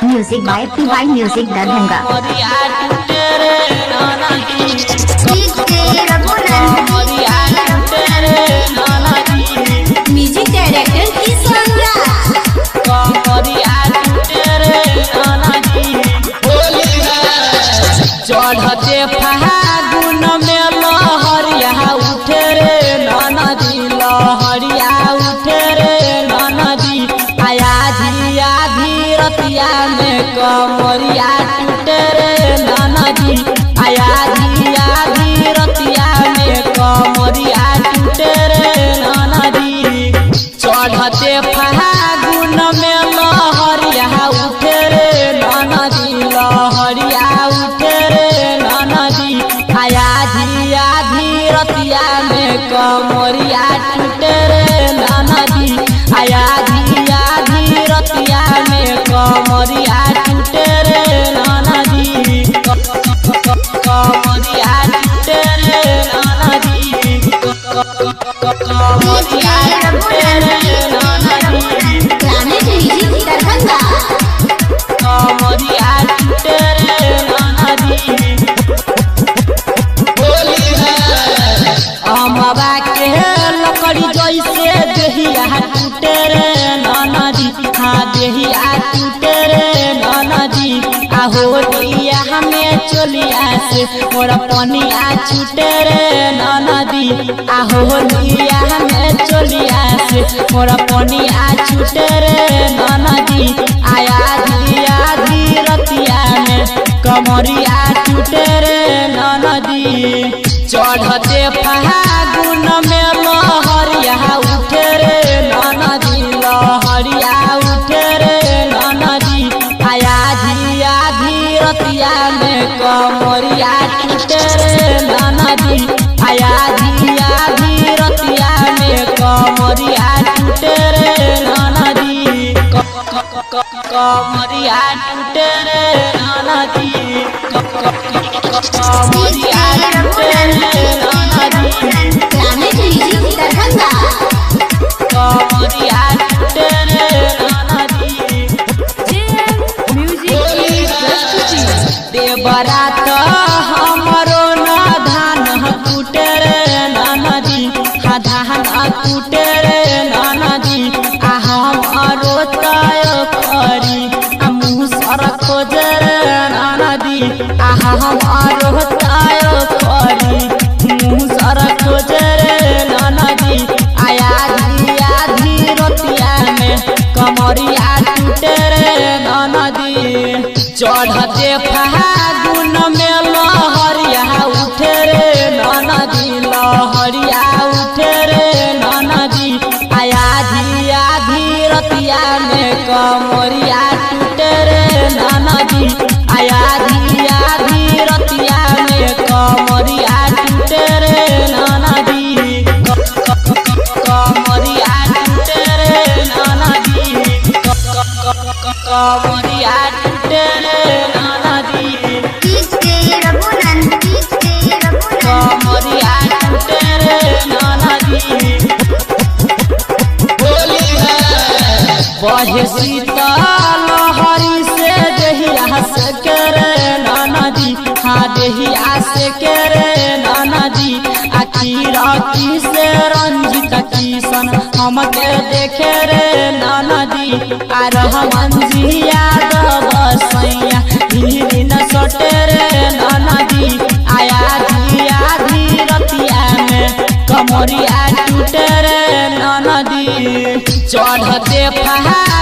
Music by PY music Darbhanga. कमरिया टूटे रे नाना जी। डीजे रघुनंदन। कमरिया टूटे रे नाना जी। म्यूजिक डायरेक्टर किशन राज। कमरिया टूटे रे नाना जी। चढ़ते फागुन में लहरिया उठे रे नाना जी, लहरिया उठे रे नाना जी। आया धिया धीरतिया में कमरिया टूटे रे नाना जी। आया धिया धीरतिया में कमरिया टूटे रे नाना जी। चढ़ते फागुन में लहरिया उठे रे नाना जी, लहरिया उठे रे नाना जी। आया धिया धीरतिया में कमरिया टूटे रे नाना जी। आया धिया धीरतिया में कमरिया टूटे रे नाना जी। कमरिया टूटे रे नाना जी। कमरिया टूटे रे नाना जी। Planet music Darbhanga. कमरिया टूटे रे नाना जी। अमवा के लकड़ी जैसे देहिया टूटे रे नाना जी। हाँ देहिया टूटे रे नाना जी। आहो दिया हमें चोलिया से मोर पनिया छूटे रे नाना जी। आहो दिया हमें चोलिया से मोर पनिया छूटे रे नाना जी। आया दिया धीरतिया में कमरिया टूटे रे नाना जी। चढ़ते फागुन में लहरिया उठे रे नाना जी, लहरिया उठे रे नाना जी। आया धिया धीरतिया में कमरिया टूटे रे नाना जी। आया धिया धीरतिया में कमरिया टूटे रे नाना जी। कमरिया टूटे रे नाना जी। कमरिया टूटे रे नाना जी। Planet music Darbhanga. कमरिया टूटे रे नाना जी। देवरात हमरो न धान कुटे रे नाना जी। हा धान कुटे रे नाना जी। आ हमरो तय करी आ मुसर खोजे रे नाना जी। आ हमरो तय करी मुसर खोजे रे नाना जी। आया धिया धीरतिया में कमरिया टूटे रे नाना जी। चढ़ते फागुन में लहरिया उठे रे नाना जी, लहरिया उठे रे नाना जी। आया धिया धीरतिया में कमरिया टूटे रे नाना जी। आया धिया धीरतिया में कमरिया टूटे रे नाना जी। कमरिया टूटे रे नाना जी। कमरिया टूटे रे नाना जी। डीजे रघुनंदन। डीजे रघुनंदन। कमरिया टूटे रे नाना जी। बहे शीतल लहरी से देहिया से के रे नाना जी। हाँ देहिया से के रे नाना जी। आखिर की से रंजित किशन हमके देखे रे नाना जी। आ रहमन जी यादव सैया धीरे न सटे रे नाना जी। आया धिया धीरतिया में कमरिया टूटे रे नाना जी। चढ़ते फागुन